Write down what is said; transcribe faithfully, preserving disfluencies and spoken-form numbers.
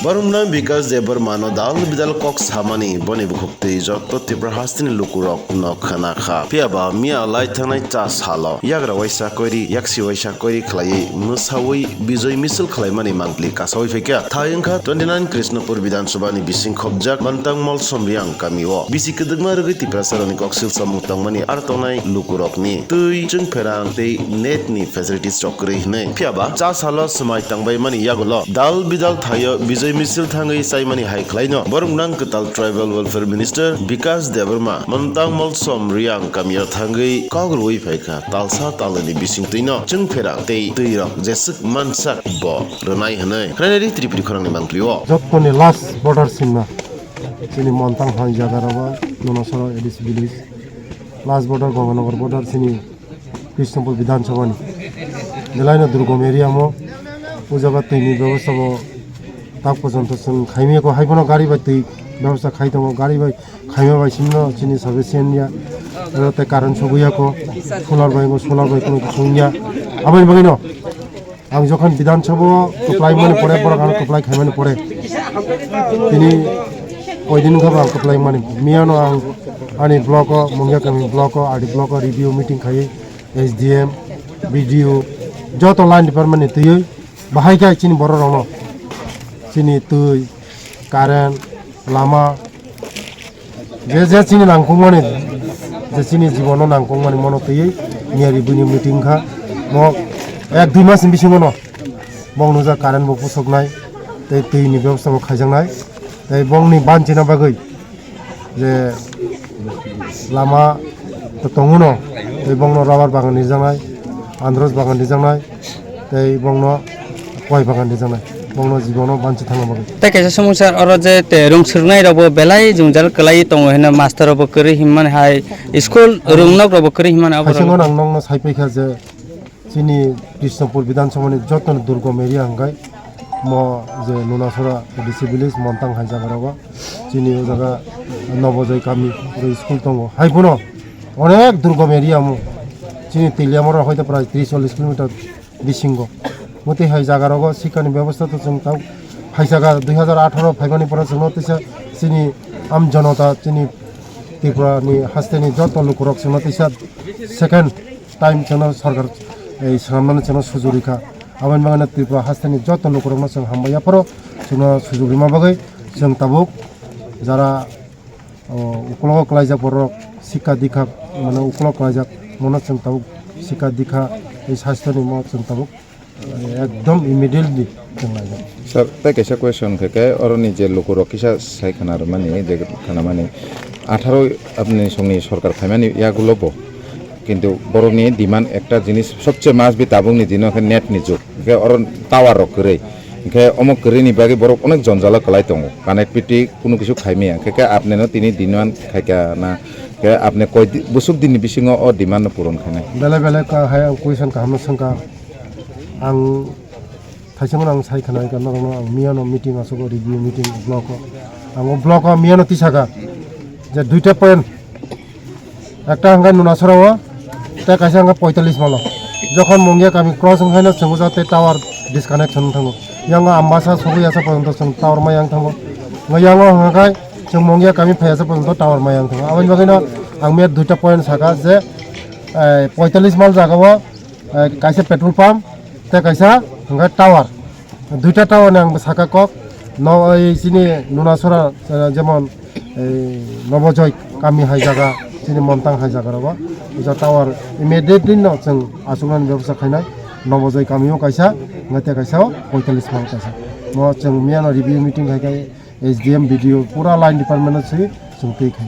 Borok nang Bikas Debbarma no dal bidal kok samani boni bukhuk twi joto Tripura hasteni lukurok no khna kha. Phiya ba miya lai thangnai cha salo yagra waisa koiri, yaksi waisa koiri khlaiwi mwsawi bijoi misil khlaimani mangpli kasawi phaikha. Thai wngkha twenty nine Krishnapur Bidhan Sabha ni bising khopjak Mantang Molsom Riang kami o. Bisi kwdwkma rwgwi Tiprasa rokni koksil samung tangmani ar tongnai lukurokni twi chwngpherang tei net ni facilities rok kwrwi hwnwi. Phiya ba cha salo swmai tangbai mani yagulo dal bidal thaio bijoi misil thangwi chaimani hai khlaino borok nang kwtal Tribal Welfare Minister Bikas Debbarma Mantang Molsom Riang kamio thangwi kok rwui phaikha talsa talnwini bisingtwino chwngpherang tei twi rok jeswk mansak bo rwnai hwnwi khwnanai di Tripuri khorangni mangpli o. Jottoni last border simna chini Montang hai jaga rogo Nunasora A D C village last border Ganganagar border chini Krishnapur Bidhan Sabha ni belai no durgom area mo o jaga twi ni bebostha bo tak porjonto chwng khaimya ko hai bono gari bai twi bebostha khai tongo gari bai khaima bai simi no chini suggestion ya aro tei current sogwi ya ko solar bai bo solar bai kono kosong ya aboni bagwi no. Ang jokhon Bidhan Sabha o kwplai mani pore, borok ano kwplai khaimani pore. Tini koidin wngkha bo ang kwplai mani. Miyano ang ani block o, Mungia Kami block o, R D block o review meeting khaiwi S D M, B D O, joto line department ni twiwi bahai khe chini borok rokno chini twi, current, lama, je je chini nangkukmani, je chini jibono nangkukmani mono twiwi miyari buini meeting kha. Mo ek dui mas ni bisingo no bong nujak current bo pusoknai, tei twi ni bebostha bo khaijaknai, tei bongni banchina bagwi je lama to tongo no, tei bongno rubber bagan rijaknai, andros bagan rijaknai, tei bongno koi bagan rijaknai, bongno jibono banchi thangna bagwi. Tei kaisa swngmung sir, oro je te rung swrwngnai rokbo belai jwngjal kwlaiwi tongo hino, master rokbo kwrwi hinmani hai, school rung nok rokbo kwrwi hinmani abo rok. Haisango ang nokno sai paikha je chini Krishnapur Bidhan Sabha ni joto no durgom area hwnkhe mo je Nunasora A D C village Montang hai jaga rogo chini o jaga Nobojoy kami pura school tongo. Hai phano onek durgom area mo chini Teliamura hoite prai tris chollis kilometer bisingo. Motwi hai jaga rogo sikha ni bebostha to chwng tabuk phaisaga dui hazar atharo phaimani pore chwngno tisa chini am jonota chini Tripura ni haste ni joto lukurok chwngno tisa second time chwngno sorkar ei swnamnani chwngno sujuk rikha. Aboni bagwino Tripura haste ni joto lukurokno chwng hambai yapharo chwngno sujuk rima bagwi chwng tabuk jara o ukologo kwlaijak borok sikha dikha mane ukologo kwlaijak mono chwng tabuk sikha dikha tei sasthoni mo chwng tabuk ekdom immediately chwng laijak. Sir, tei kaisa question khe khe oroni je lukurok kisa sai khana rwmani je khana mani atharo apni songni sorkar phaimani yagulo bo kintu borokni demand ekta jinis sobse must be tabukni dino khe net ni jug khe oro tower rok kwrwi. Hingkhe omo kwrwini bagwi borok onek jonjalo kwlai tongo, connectivity kunu kisu khaimaya, hingkhe khe apneno tini demand khaikha na, khe apne koi di-, bwswk dinni bisingo o demand no puron khainai? Belai belai ka hai ang question kahamno swngkha. Ang thaisingno ang sai khwnaikha norokno, ang miyano meeting achugo, review meeting block o. Ang o block o miyano tisakha je duita point. Ekta hwnkhe Nunasora o, tei kaisa hwnkhe poitallis malo. Jokhon Mungia kami cross wngkhaino chwng ujak tei tower disconnection wng thango. Yango Ambasa sogwi asa porjonto chwng tower ma yang thango. Yango hwnkhe chwng Mungia kami phai asa porjonto tower ma yang thango. Aboni bagwino ang miya duita point saka je, eh, poitallis mal jaga o, eh, kaisa petrol pump tei kaisa hwnkhe tower. Duita tower ni ang bwsaka kok no, ei chini Nunasora, eh, jemon, ei Nobojoy kami hai jaga, chini Montang hai jaga rogo. Uja tower immediately no chwng achuknani bebostha khainai. Nobojoy kami o kaisa, hwnkhe tei kaisa o poitallis mal kaisa. No chwng miyano review meeting khai khai S D M, B D O pura line department no swi chwng twi khai.